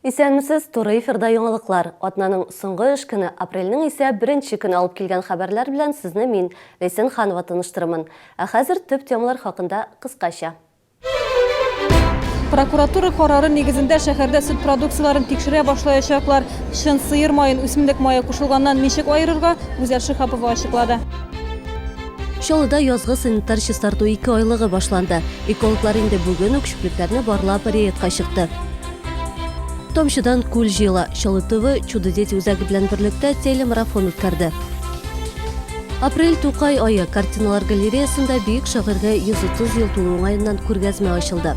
Исәнмесез, туры эфирда яңалыклар. Атнаның соңгы эш көне, апрельнең исә беренче көне алып килгән хәбәрләр белән сезне мин, Ләйсән Ханова таныштырырмын. Ә хәзер төп темалар хакында кыскача. Прокуратура карары нигезендә шәһәрдә сөт продукцияләрен тикшерә башлаячаклар. Чын сыер маен үсемлек мае кушылганнан ничек аерырга, Гүзәл Шиһапова ачыклады. Чаллыда язгы санитар чистарту икеайлыгы башланды. Экологлар инде бүген үк чүплекләрне барлап рейдка чыкты. Тамчыдан күл җыела. Чаллы ТВ Чудо дети үзәге белән берлектә телемарафон үткәрде. Апрель Тукай ае картиналар галереясында бөек шагыйрьгә 130 ел тулу уңаеннан күргәзмә ачылды.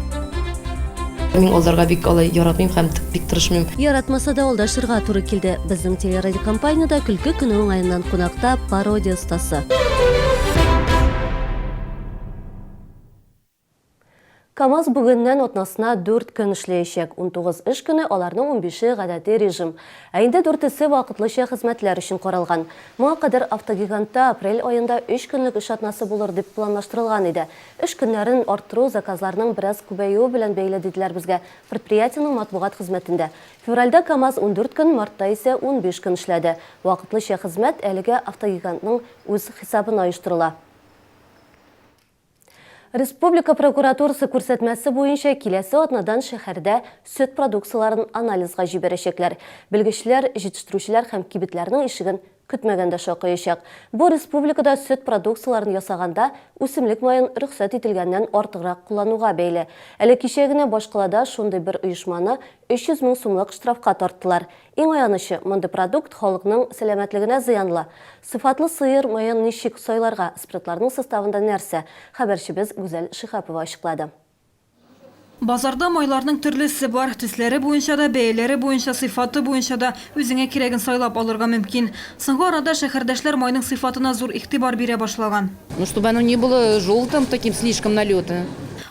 Мин алдарга бик алай яратмыйм һәм бик тырышмыйм. Яратмаса да алдашырга туры килде. Безнең телерадиокомпаниядә көлке көне уңаеннан кунакта пародия остасы. КАМАЗ бүгеннән атнасына дүрт көн эшләячәк. 19 эш көне, аларның унбише гадәти режим. Ә инде дүртесе вакытлыча хезмәтләр өчен каралган. Моңа кадәр автогигантта апрель аенда өч көнлек эш атнасы булыр дип планлаштырылган иде. Эш көннәрен арттыру заказларның бераз күбәюе белән бәйле, диделәр безгә предприятиенең матбугат хезмәтендә. Февральдә КАМАЗ 14 көн, мартта исә 15 көн эшләде. Вакытлыча хезмәт әлегә автогигантның үз хисабына оештырыла. Республика прокуратурасы күрсәтмәсе буенча киләсе атнадан шәһәрдә сөт продукцияләрен анализга җибәрәчәкләр. Белгечләр җитештерүчеләр һәм кибетләрнең ишеген көтмәгәндә шакыячак. Бу республикада сөт продукцияләрен ясаганда үсемлек маен рөхсәт ителгәннән артыграк куллануга бәйле. Әле кичә генә башкалада шундый бер оешманы 300 мең сумлык штрафка тарттылар. Иң аянычы, мондый продукт халыкның сәламәтлегенә зыянлы. Сыйфатлы сыер маен ничек сайларга, спиртларның составында нәрсә? Хәбәрчебез Гүзәл Шиһапова ачыклады. Базарда майларның төрлесе бар. Төсләре буенча да, бәяләре буенча, сыйфаты буенча да үзеңә кирәген сайлап алырга мөмкин. Соңгы арада шәһәрдәшләр майның сыйфатына зур игътибар бирә башлаган. Ну, чтобы оно не было желтым таким слишком налета.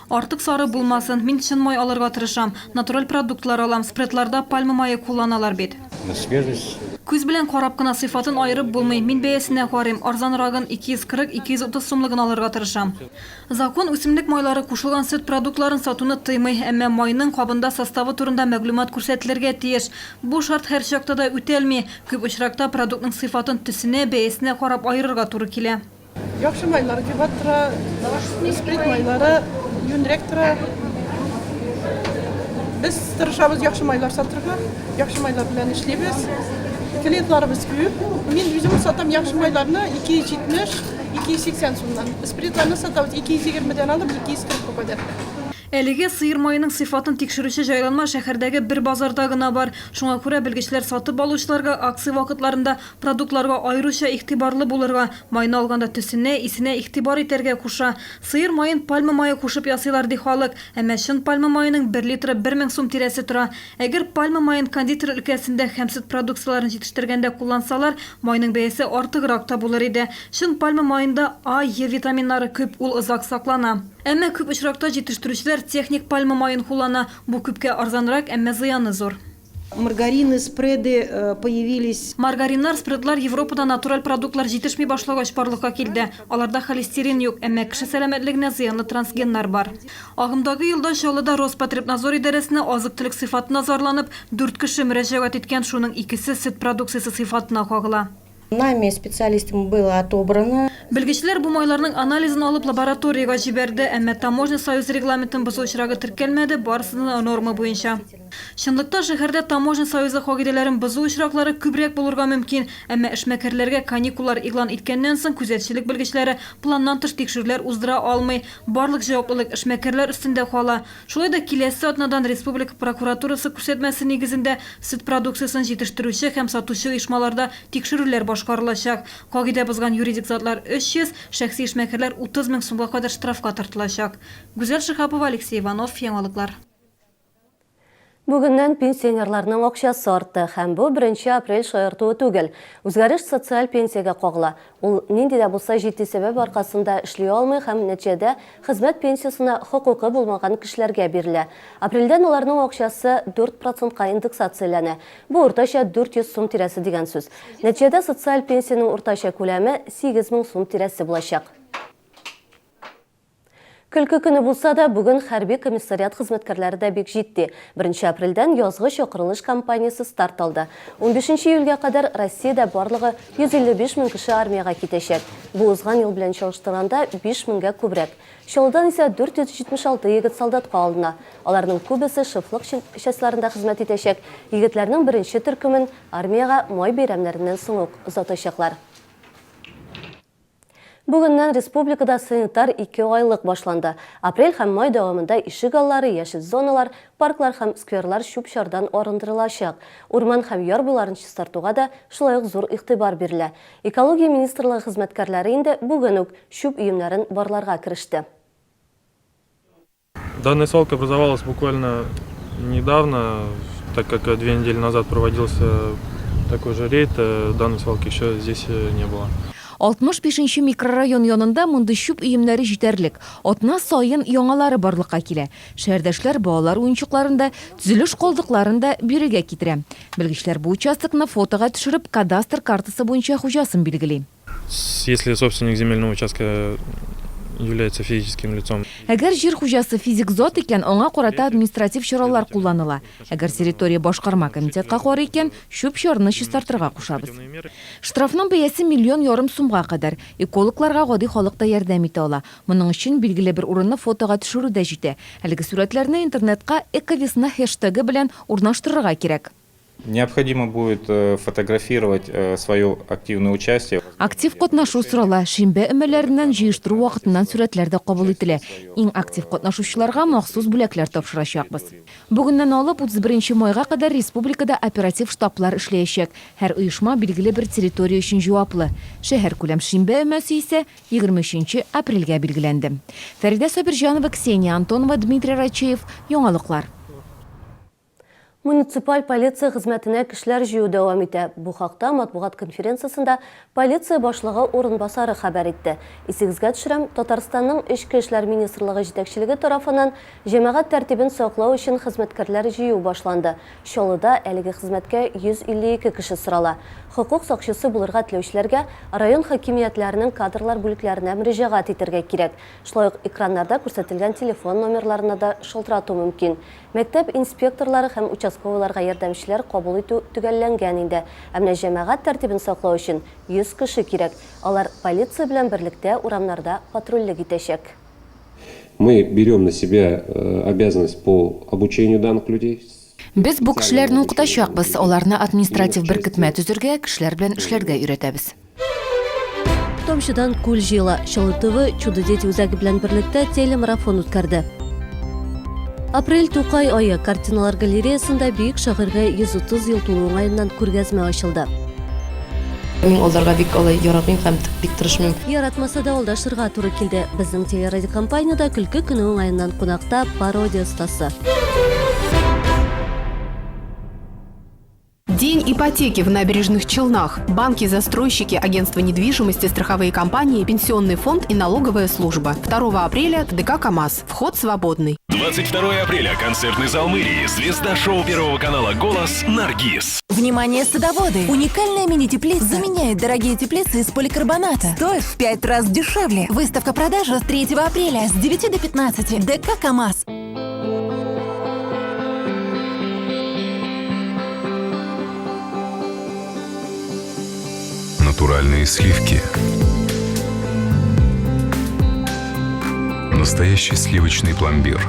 Артык сары булмасын. Мин чын май алырга тырышам. Натураль продуктлар алам. Спредларда пальма мае кулланалар бит. На свежесть. Күз белән карап кына сыйфатын аерып булмый. Мин бәясенә карыйм. Арзанрагын, 240, 230 сумлыгын алырга тырышам. Закон үсемлек майлары кушылган сөт продуктларын сатуны тыймый. Әмма майның кабында составы турында мәгълүмат күрсәтелергә тиеш. Бу шарт һәрчакта да үтәлми. Күп очракта продуктның сыйфатын төсенә, бәясенә карап аерырга туры килә. Яхшы майлар кыйбат тора, спирт майлары юньрәк тора. Без тырышабыз яхшы майлар сатырга, яхшы майлар белән эшлибез. Клиентларыбыз күп. Мин үзем сатам яхшы майларны 270, 280 сумнан. Спиртларны сатабыз 220 дән алып 240 ка кадәр. Әлегә сыер маеның сыйфатын тикшерүче җайланма шәһәрдәге бер базарда гына бар. Шуңа күрә белгечләр сатып алучыларга акция вакытларында Продуктларга аеруча игътибарлы булырга, майны алганда төсенә, исенә игътибар итәргә куша. Сыер маен пальма мае кушып ясыйлар, ди халык. Әмма чын пальма маеның бер литры 1000 сум тирәсе тора. Әгәр пальма маен кондитер өлкәсендә һәм сөт продукцияләрен җитештергәндә куллансалар, майның бәясе артыграк та булыр иде. Чын пальма маенда А, Е витаминнары күп, ул озак саклана. Әмма күп очракта җитештерүчеләр техник пальма маен куллана. Бу күпкә арзанрак, әмма зыяны зур. Маргарины, спреды появились. Маргариннар, спредлар Европада натураль продуктлар җитешми башлагач барлыкка килде. Аларда холестерин юк, әмма кеше сәламәтлегенә зыянлы трансгеннар бар. Агымдагы елда Чаллыда Роспотребнадзор идарәсенә азык-төлек сыйфатына зарланып, дүрт кеше мөрәҗәгать иткән, шуның икесе сөт продукциясе сыйфатына кагыла. Нами, специалистами, было отобрано. Белгечләр бу майларның анализын алып лабораториягә җибәрде, әмма Таможня союзы регламентын бозу очрагы теркәлмәде, барысы да норма буенча. Чынлыкта шәһәрдә Таможня союзы кагыйдәләрен бозу очраклары күбрәк булырга мөмкин, әмма эшмәкәрләргә каникуллар игълан иткәннән соң күзәтчелек белгечләре планнан тыш тикшерүләр уздыра алмый, барлык җаваплылык эшмәкәрләр өстендә кала. Шулай да киләсе атнадан республика прокуратурасы күрсәтмәсе нигезендә сөт продукциясен җитештерүче һәм сатучы оешмаларда тикшерүләр башкарылачак. Кагыйдә бозган юридик затлар 300, шәхси эшмәкәрләр 30 мең сумга кадәр штрафка тартылачак. Гүзәл Шиһапова, Алексей Иванов, Яңалыклар. Бүгеннән пенсионерларның акчасы артты һәм бу беренче апрель шаяртуы түгел. Үзгәреш социаль пенсиягә кагыла. Ул нинди дә булса җитди сәбәп аркасында эшли алмый һәм нәтиҗәдә хезмәт пенсиясенә хокукы булмаган кешеләргә бирелә. Апрельдән аларның акчасы 4 процентка индексацияләнә. Бу уртача 400 сум тирәсе дигән сүз. Нәтиҗәдә социаль пенсиянең уртача күләме 8000 сум тирәсе булачак. Көлке көне булса да, бүген хәрби комиссариат хезмәткәрләре дә бик җитди. Беренче апрельдән язгы чакырылыш кампаниясе старт алды. Унбишенче июльгә кадәр Россиядә барлыгы 155 мең кеше армиягә китәчәк. Бу узган ел белән чагыштырганда биш меңгә күбрәк. Чаллыдан исә 476 егет солдатка алына. Аларның күбесе шефлык частьларында хезмәт итәчәк. Егетләрнең беренче төркемен армиягә май бәйрәмнәреннән соң ук озатачаклар. Бүгеннән республикада санитар икеайлык башланды. Апрель һәм май дәвамында ишек аллары, яшел зоналар, парклар һәм скверлар чүп-чардан арындырылачак. Урман һәм яр буйларын чистартуга да шулай ук зур игътибар бирелә. Экология министрлыгы хезмәткәрләре инде бүген үк чүп өемнәрен барларга кереште. Данная свалка образовалась буквально недавно, так как две недели назад проводился такой же рейд, э, данной свалки еще здесь э, не было. 65 нче микрорайон янында мондый чүп өемнәре җитәрлек. Атна саен яңалары барлыкка килә. Шәһәрдәшләр балалар уенчыкларын да, төзелеш калдыкларын да бирегә китерә. Белгечләр бу участокны фотога төшереп, кадастр картасы буенча хуҗасын билгели. Если собственник земельного участка является физическим лицом. Әгәр җир хуҗасы физик зат икән, аңа карата административ чаралар кулланыла. Әгәр территория башкарма комитетка карый икән, чүп-чарны чистартырга кушабыз. Штрафның бәясе миллион ярым сумга кадәр. Экологларга гади халык та ярдәм итә ала. Моның өчен билгеле бер урынны фотога төшерү дә җитә. Әлеге сурәтләрне интернетка Эковесна хештегы белән урнаштырырга кирәк. Необходимо будет э, фотографировать э, свое активное участие. Актив катнашу сорала. Шимбә өмәләреннән, җыештыру вакытыннан сурәтләр дә кабул ителә. Иң актив катнашучыларга махсус бүләкләр тапшырачакбыз. Бүгеннән алып 31 нче майга кадәр республикада оператив штаблар эшләячәк. Һәр оешма билгеле бер территория өчен җаваплы. Шәһәркүләм шимбә өмәсе исә 23 нче апрельгә билгеләнде. Фәридә Сабирҗанова, Ксения Антонова, Дмитрий Рачеев, Яңалыклар. Муниципаль полиция хезмәтенә кешеләр җыю дәвам итә. Бу хакта матбугат конференциясендә полиция башлыгы урынбасары хәбәр итте. Исегезгә төшерәм, Татарстанның Эчке эшләр министрлыгы җитәкчелеге тарафыннан җәмәгать тәртибен саклау өчен хезмәткәрләр җыю башланды. Чаллыда әлеге хезмәткә 152 кеше сорала. Хокук сакчысы булырга теләүчеләргә район хакимиятләренең кадрлар бүлекләренә мөрәҗәгать итәргә кирәк. Шулай ук экраннарда күрсәтелгән телефон номерларына да шалтырату мөмкин. Мәктәп инспекторлары һәм участковыйларга ярдәмчеләр кабул итү төгәлләнгән инде. Ә менә җәмәгать тәртибен саклау өчен 100 кеше кирәк. Алар полиция белән берлектә урамнарда патрульлек итәчәк. Мы берем на себя обязанность по обучению данных людей. Без бу кешеләрне укытачакбыз, аларны административ беркетмә төзергә, кешеләр белән эшләргә өйрәтәбез. Тамчыдан күл җыела. Чаллы ТВ Чудо дети үзәге белән берлектә телемарафон үткәрде. Апрель Тукай ае картиналар галереясында бөек шагыйрьгә 130 ел тулу уңаеннан күргәзмә ачылды. Мин алдарга бик алай яратмыйм һәм бик тырышмыйм. Яратмаса да алдашырга туры килде. Безнең телерадиокомпаниядә көлке көне уңаеннан кунакта пародия остасы. День ипотеки в набережных Челнах. Банки, застройщики, агентства недвижимости, страховые компании, пенсионный фонд и налоговая служба. 2 апреля ДК КАМАЗ. Вход свободный. 22 апреля. Концертный зал мэрии. Звезда шоу Первого канала «Голос» Наргиз. Внимание, садоводы! Уникальная мини-теплица заменяет дорогие теплицы из поликарбоната. Стоит в 5 раз дешевле. Выставка продажа с 3 апреля с 9 до 15. ДК КАМАЗ. Натуральные сливки. Настоящий сливочный пломбир.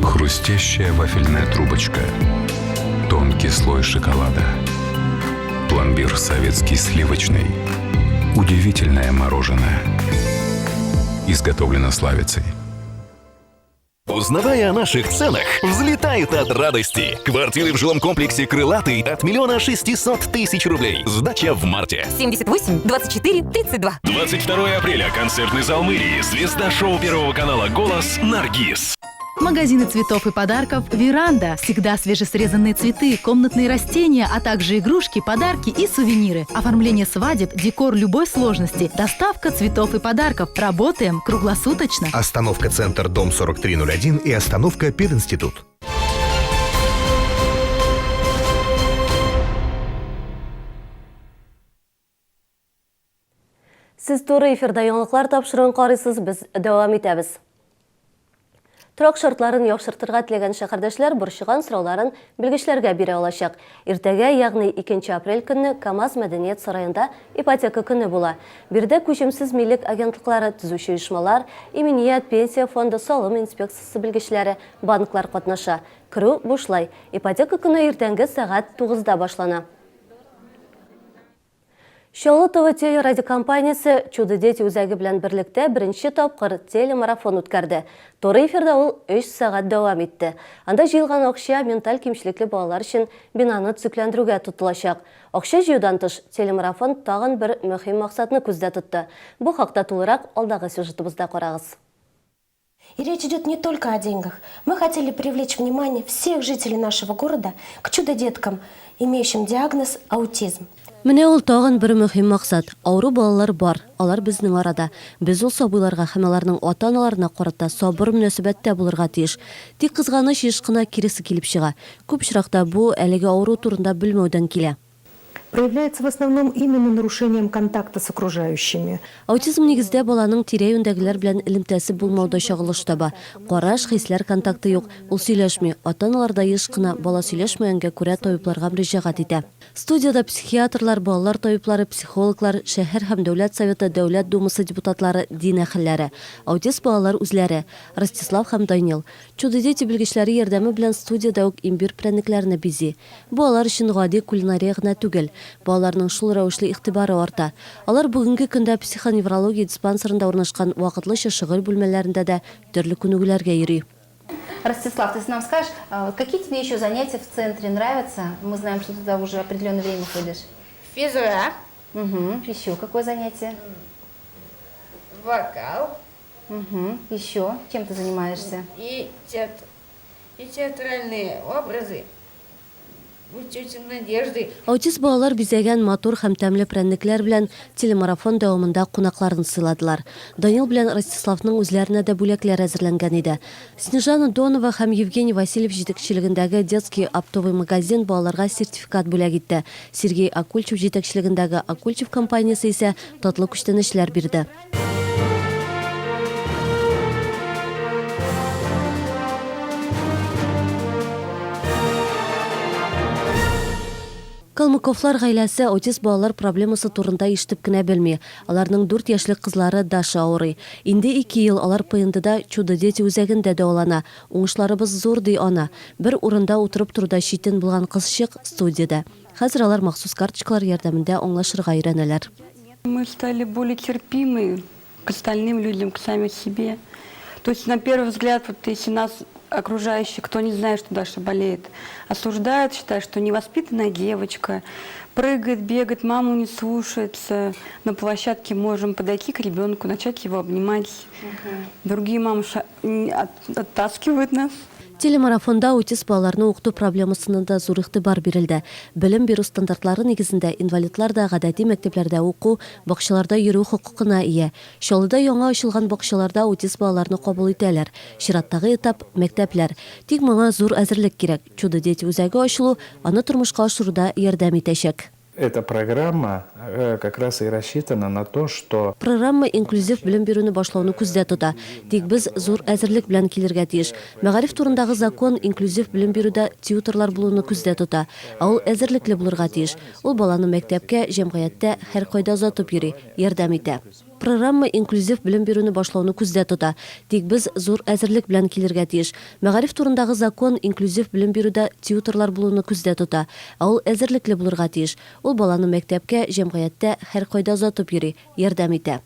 Хрустящая вафельная трубочка. Тонкий слой шоколада. Пломбир советский сливочный. Удивительное мороженое. Изготовлено славицей. Узнавая о наших ценах, взлетает от радости. Квартиры в жилом комплексе «Крылатый» от миллиона шестисот тысяч рублей. Сдача в марте. 78 24 32. 22 апреля. Концертный зал мэрии. Звезда шоу Первого канала «Голос» Наргиз. Магазины цветов и подарков «Веранда». Всегда свежесрезанные цветы, комнатные растения, а также игрушки, подарки и сувениры. Оформление свадеб, декор любой сложности, доставка цветов и подарков. Работаем круглосуточно. Остановка «Центр», дом 4301 и остановка «Пединститут». Сез Сез туры эфирда яңалыклар тапшыруын карыйсыз, без дәвам итәбез. Торак шартларын яхшыртырга теләгән шәһәрдәшләр борчыган сорауларын белгечләргә бирә алачак. Иртәгә, ягъни 2 апрель көнне КАМАЗ мәдәният сараенда ипотека көне була. Биредә күчемсез милек агентлыклары, төзүче оешмалар, иминият, пенсия фонды, салым инспекциясе белгечләре, банклар катнаша. Керү бушлай. Ипотека көне иртәнге сәгать тугызда башлана. Чаллы ТВ телерадиокомпаниясе Чудо-дети үзәге белән берлектә беренче тапкыр телемарафон үткәрде. Туры эфирда ул өч сәгать дәвам итте. Анда җыелган акча менталь кимчелекле балалар өчен бинаны төзекләндерүгә тотылачак. Акча җыюдан тыш, телемарафон тагын бер мөһим максатны күздә тотты. Бу хакта тулырак алдагы сюжетыбызда карагыз. И речь идет не только о деньгах. Мы хотели привлечь внимание всех жителей нашего города к чудо-деткам, имеющим диагноз аутизм. Менә ул тагын бер мөһим максат. Авыру балалар бар, алар безнең арада. Без ул сабыйларга һәм аларның ата-аналарына карата сабыр мөнәсәбәттә булырга тиеш. Тик, кызганыч, еш кына киресе килеп чыга. Күп очракта бу әлеге авыру турында белмәүдән килә. Проявляется в основном именно нарушением контакта с окружающими. Аутизм нигездә баланың тирә-юньдәгеләр белән элемтәсе булмауда чагылыш таба. Караш, хисләр контакты юк, ул сөйләшми. Ата-аналар да еш кына, бала сөйләшмәгәнгә күрә, табибларга мөрәҗәгать итә. Студиядә психиатрлар, балалар табиблары, психологлар, шәһәр һәм Дәүләт Советы, Дәүләт Думасы депутатлары, дин әһелләре. Аутист балалар үзләре. Ростислав һәм Данил. Чудо-дети белгечләре ярдәме белән студиядә үк имбир прәннекләрне бизи. Бу алар өчен гади кулинария гына түгел. Балаларның шул рәвешле игътибары арта. Алар бүгенге көндә психоневрология диспансерында урнашкан вакытлыча шөгыль бүлмәләрендә дә төрле күнегүләргә йөри. Ростислав, ты нам скажешь, какие тебе еще занятия в центре нравятся? Мы знаем, что ты туда уже определенное время ходишь. Физра. Угу. Еще какое занятие? Вокал. Угу. Еще чем ты занимаешься? И, театр, и театральные образы. У тети Надежды. Аутист балалар бизәгән матур һәм тәмле прәннекләр белән телемарафон дәвамында кунакларын сыйладылар. Данил белән Ростиславның үзләренә дә бүләкләр әзерләнгән иде. Снежана Донова һәм Евгений Васильев җитәкчелегендәге Детский оптовый магазин балаларга сертификат бүләк итте. Сергей Акульчев җитәкчелегендәге Акульчев компаниясе исә татлы күчтәнәчләр бирде. Калмыковлар гаиләсе аутист балалар проблемасы турында ишетеп кенә белми. Аларның дүрт яшьлек кызлары Даша авырый. Инде ике ел алар ПНДда Чудо-дети үзәгендә дәвалана. Уңышларыбыз зур, ди ана. Бер урында утырып торуда читен булган кызчык, студиядә. Хәзер алар махсус карточкалар ярдәмендә аңлашырга өйрәнәләр. Мы стали более терпимы к остальным людям, к сами себе. То есть на первый взгляд, вот если нас окружающие, кто не знает, что Даша болеет, осуждают, считают, что невоспитанная девочка, прыгает, бегает, маму не слушается. На площадке можем подойти к ребенку, начать его обнимать. Другие мамы оттаскивают нас. Телемарафонда аутист балаларны укыту проблемасына да зур игътибар бирелде. Белем бирү стандартлары нигезендә инвалидлар да гадәти мәктәпләрдә уку, бакчаларда йөрү хокукына ия. Чаллыда яңа ачылган бакчаларда аутист балаларны кабул итәләр. Чираттагы этап, мәктәпләр. Тик моңа зур әзерлек кирәк. Чудо-дети үзәге ачылу аны тормышка ашыруда ярдәм итәчәк. Эта программа э, как раз и рассчитана на то, что Программа инклюзив белем бирүне башлауны күздә тота. Тик без зур әзерлек белән килергә тиеш. Мәгариф турындагы закон инклюзив белем бирүдә тьюторлар булуны күздә тота. Ә ул әзерлекле булырга тиеш. Ул баланы мәктәпкә, җәмгыятьтә һәркайда озатып йөри, ярдәм итә. Программа инклюзив белем бирүне башлауны күздә тота. Тик без зур әзерлек белән килергә тиеш. Мәгариф турындагы закон инклюзив белем бирүдә тьюторлар булуны күздә тота. Ә ул әзерлекле булырга тиеш. Ул баланы мәктәпкә, җәмгыятьтә һәркайда озатып йөри, ярдәм итә.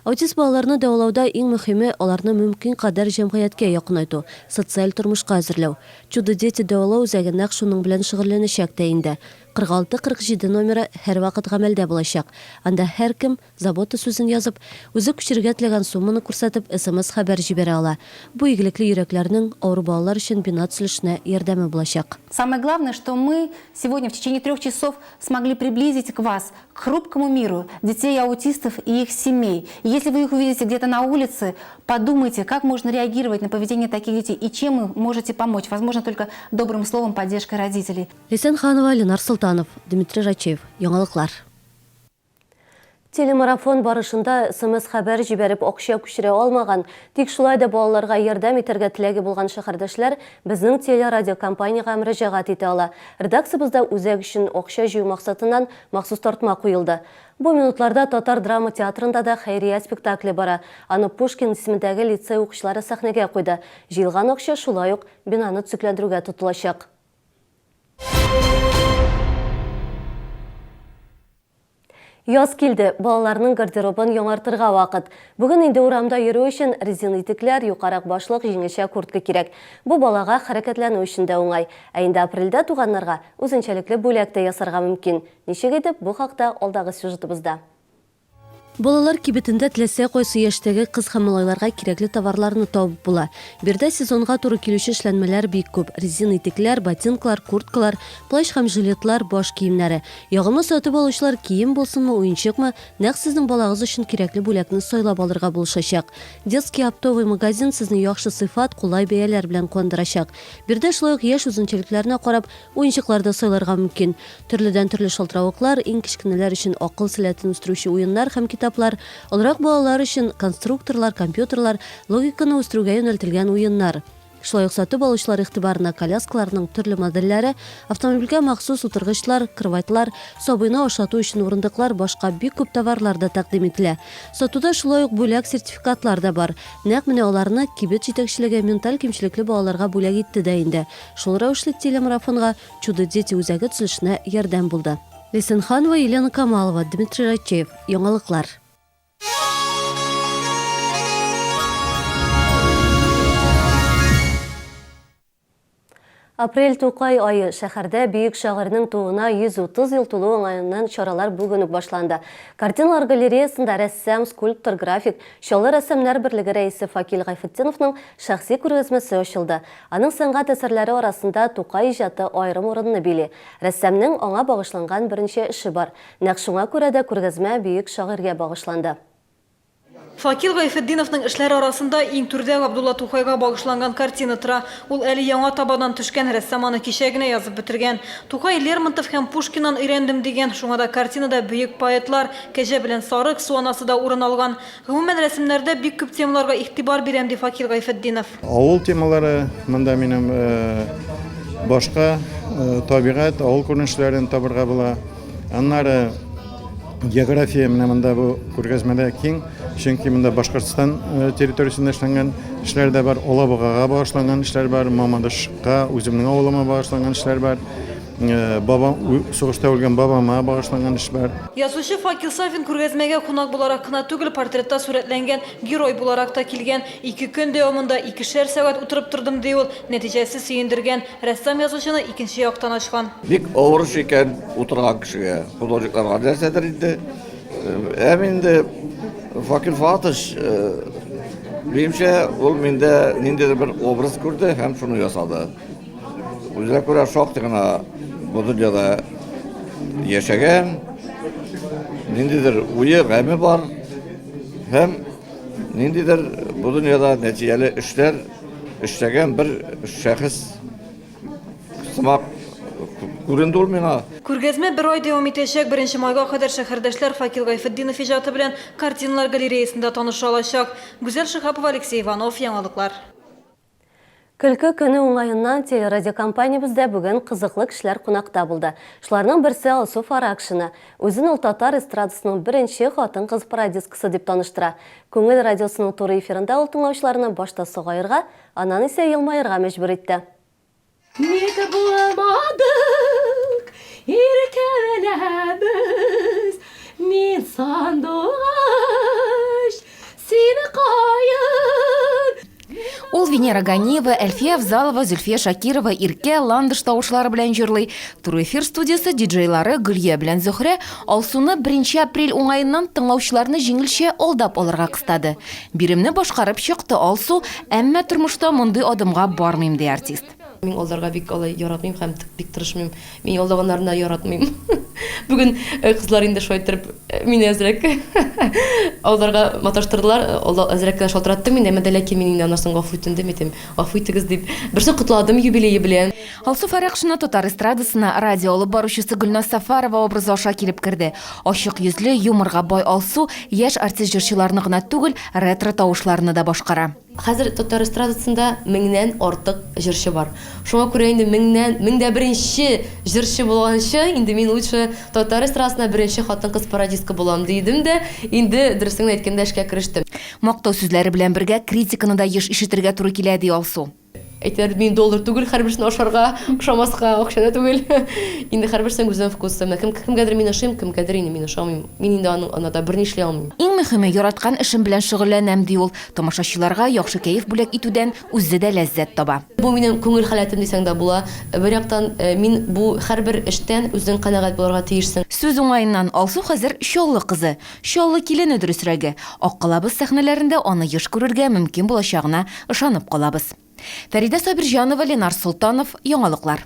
Аутист балаларны дәвалауда иң мөһиме, аларны мөмкин кадәр җәмгыятькә якынайту, социаль тормышка әзерләү. Чудо-дети дәвалау үзәге нәкъ шуның белән шөгыльләнәчәк тә инде. 46 47 номеры һәрвакыт гамәлдә булачак. Анда һәркем, Забота сүзен язып, үзе күчерергә теләгән сумманы күрсәтеп, смс-хәбәр җибәрә ала. Бу игелекле йөрәкләрнең авыру балалар өчен бина төзелешенә ярдәме булачак. Самое главное, что мы сегодня в течение трех часов смогли приблизить к вас, к хрупкому миру детей-аутистов и их семей. И если вы их увидите где-то на улице, подумайте, как можно реагировать на поведение таких детей и чем вы можете помочь. Возможно, только добрым словом, поддержкой родителей. Ләйсән Ханова, Ленар Солтанов, Дмитрий Рачеев. Яңалыклар. Телемарафон барышында СМС-хәбәр җибәреп акча күчерә алмаган, тик шулай да балаларга ярдәм итәргә теләге булган шәһәрдәшләр безнең телерадиокомпаниягә мөрәҗәгать итә ала. Редакциябездә үзәк өчен акча җыю максатыннан махсус тартма куелды. Бу минутларда Татар драма театрында да хәйрия спектакле бара. Аны Пушкин исемендәге лицей укучылары сәхнәгә куйды. Җыелган акча шулай ук бинаны төзекләндерүгә тотылачак. Яз килде, балаларның гардеробын яңартырга вакыт. Бүген инде урамда йөрү өчен резин итекләр, юкарак башлык, җиңелчә куртка кирәк. Бу балага хәрәкәтләнү өчен дә уңай. Ә инде апрельдә туганнарга үзенчәлекле бүләк тә ясарга мөмкин. Ничек итеп, бу хакта алдагы сюжетыбызда. Балалар кибетендә теләсә кайсы яшьтәге кыз һәм малайларга кирәкле товарларны табып була. Биредә сезонга туры килүче эшләнмәләр бик күп, резин итекләр, ботинкалар, курткалар, плащ һәм жилетлар, баш киемнәре. Ягымлы сатып алучылар кием булсынмы, уенчыкмы, нәкъ сезнең балагыз өчен кирәкле бүләкне сайлап алырга булышачак. Детский оптовый магазин сезне яхшы сыйфат, кулай бәяләр белән куандырачак. Биредә шулай ук яшь үзенчәлекләренә карап, Уенчыклар да сайларга мөмкин. Төрледән-төрле шалтыравыклар, иң кечкенәләр өчен акыл сәләтен үстерүче уеннар һәм китаплар, олырак балалар өчен конструкторлар, компьютерлар, логиканы үстерүгә юнәлтелгән уеннар. Шулай ук сатып алучылар игътибарына коляскаларның төрле модельләре, автомобильгә махсус утыргычлар, кроватьлар, сабыйны ашату өчен урындыклар, башка бик күп товарлар да тәкъдим ителә. Сатуда шулай ук бүләк сертификатлар да бар. Нәкъ менә аларны кибет җитәкчелеге менталь кимчелекле балаларга бүләк итте дә инде. Шул рәвешле телемарафонга Чудо-дети үзәге төзелешенә ярдәм булды. Ләйсән Ханова, Елена Камалова, Дмитрий Рачеев. Яңалыклар. Апрель Тукай ае, шәһәрдә бөек шагыйрьнең тууына 130 ел тулу уңаеннан чаралар бүген үк башланды. Картиналар галереясында рәссам, скульптор, график, Чаллы рәссамнар берлеге рәисе Факил Гайфетдиновның шәхси күргәзмәсе ачылды. Аның сәнгать әсәрләре арасында Тукай иҗаты аерым урынны били. Рәссамның аңа багышланган берничә эше бар. Нәкъ шуңа күрә дә күргәзмә бөек шагыйрьгә багышланды. Факил Гайфетдиновның эшләре арасында иң түрдә Габдулла Тукайга багышланган картина тора. Ул әле яңа табадан төшкән, рәссам аны кичә генә язып бетергән. Тукай Лермонтов һәм Пушкиннан өйрәндем дигән, шуңа да картинада бөек поэтлар, Кәҗә белән Сарык, Су анасы да урын алган. Гомумән, рәсемнәрдә бик күп темаларга игътибар бирәм, ди Факил Гайфетдинов. Авыл темалары монда минем башка табигать, авыл күренешләрен табырга була. Аннары география менә монда бу күргәзмәдә киң, чөнки монда Башкортстан территориясендә эшләнгән эшләр дә бар, Алабугага багышланган эшләр бар, Мамадышка, үземнең авылыма багышланган эшләр бар. Бабам, сугышта үлгән бабама багышланган эш бар. Язучы Факил Сафин күргәзмәгә кунак буларак кына түгел, портретта сурәтләнгән герой буларак та килгән. Ике көн дәвамында икешәр сәгать утырып тордым, ди ул. Нәтиҗәсе сөендергән. Рәссам язучыны икенче яктан ачкан. Бик авыр эш икән утырган кешегә, художникларга нәрсәдер инде. Һәм инде Факил Фатыш, минемчә, ул миндә ниндидер бер образ күрде һәм шуны ясады. Үзенә күрә шактый гына бу дөньяда яшәгән, ниндидер уе, гаме бар һәм ниндидер бу дөньяда нәтиҗәле эшләр эшләгән бер шәхес сымак күренде ул миңа. Күргәзмә бер ай дәвам итәчәк. Беренче майга кадәр шәһәрдәшләр Факил Гайфетдинов иҗаты белән картиналар галереясында таныша алачак. Гүзәл Шиһапова, Алексей Иванов, Яңалыклар. Көлке көне уңаеннан телерадиокомпаниябездә бүген кызыклы кешеләр кунакта булды. Шуларның берсе Алсу Фаракшина. Үзен ул татар эстрадасының беренче хатын-кыз пародисткасы дип таныштыра. Күңел радиосының туры эфирында ул тыңлаучыларны башта сагаерга, аннан исә елмаерга мәҗбүр итте. Ник булмадык иркәләбез, Мин сандугач, син каен. Ул Венера Ганиева, Әлфия Авзалова, Зөлфия Шакирова, Иркә, Ландыш тавышлары белән җырлый. Туры эфир студиясе диджейлары Гөлия белән Зөһрә Алсуны 1 апрель уңаеннан тыңлаучыларны җиңелчә алдап алырга кыстады. Биремне башкарып чыкты Алсу, әмма тормышта мондый адымга бармыйм, ди артист. Мин алдарга бик алай яратмыйм һәм бик тырышмыйм. Мин алдаганнарны да яратмыйм. Бүген э, кызлар инде шулай иттереп э, мине әзрәк алдарга маташтырдылар. Әзрәк кенә шалтыраттым инде, әмма дә ләкин мин инде аннан соң гафу үтендем, әйтәм, гафу итегез дип. Берсен котладым юбилее белән. Алсу Фәрәхшина татар эстрадасына радио алып баручысы Гөлназ Сафарова образы аша килеп керде. Ачык йөзле, юморга бай Алсу яшь артист-җырчыларны гына түгел, ретро тавышларны да башкара. Хәзер татар эстрадасында меңнән артык җырчы бар. Шуңа күрә инде меңнән, мең дә беренче җырчы булганчы, инде мин лучше татар эстрадасына беренче хатын-кыз пародистка булам, дидем дә, инде дөресен генә әйткәндә эшкә керештем. Мактау сүзләре белән бергә критиканы да еш ишетергә туры килә, ди Алсу. Әйтәләр, мин доллар түгел, һәрберсен ашарга, ошамаска акча да түгел. Инде һәрберсенең үзенең вкусы. Менә кем, кемгәдер мин ошыйм, кемгәдер инде мин ошамыйм. Мин инде аның анада берни эшли алмыйм. Иң мөһиме, яраткан эшем белән шөгыльләнәм, ди ул. Тамашачыларга яхшы кәеф бүләк итүдән үзе дә ләззәт таба. Бу минем күңел халәтем дисәң дә була. Бер яктан, мин бу һәрбер эштән үзең канәгать булырга тиешсең. Сүз уңаеннан, Алсу хәзер Чаллы кызы. Чаллы килене, дөресрәге. Аккалабыз сәхнәләрендә аны еш күрергә мөмкин булачагына ышанып калабыз. Фәридә Сабирҗанова, Ленар Солтанов, Яңалыклар.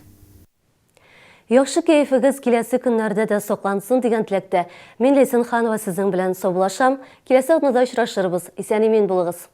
Яхшы кәефегез киләсе көннәрдә дә саклансын дигән теләктә, мин Ләйсән Ханова сезнең белән саубуллашам. Киләсе атнада очрашырбыз. Исән-имин булыгыз.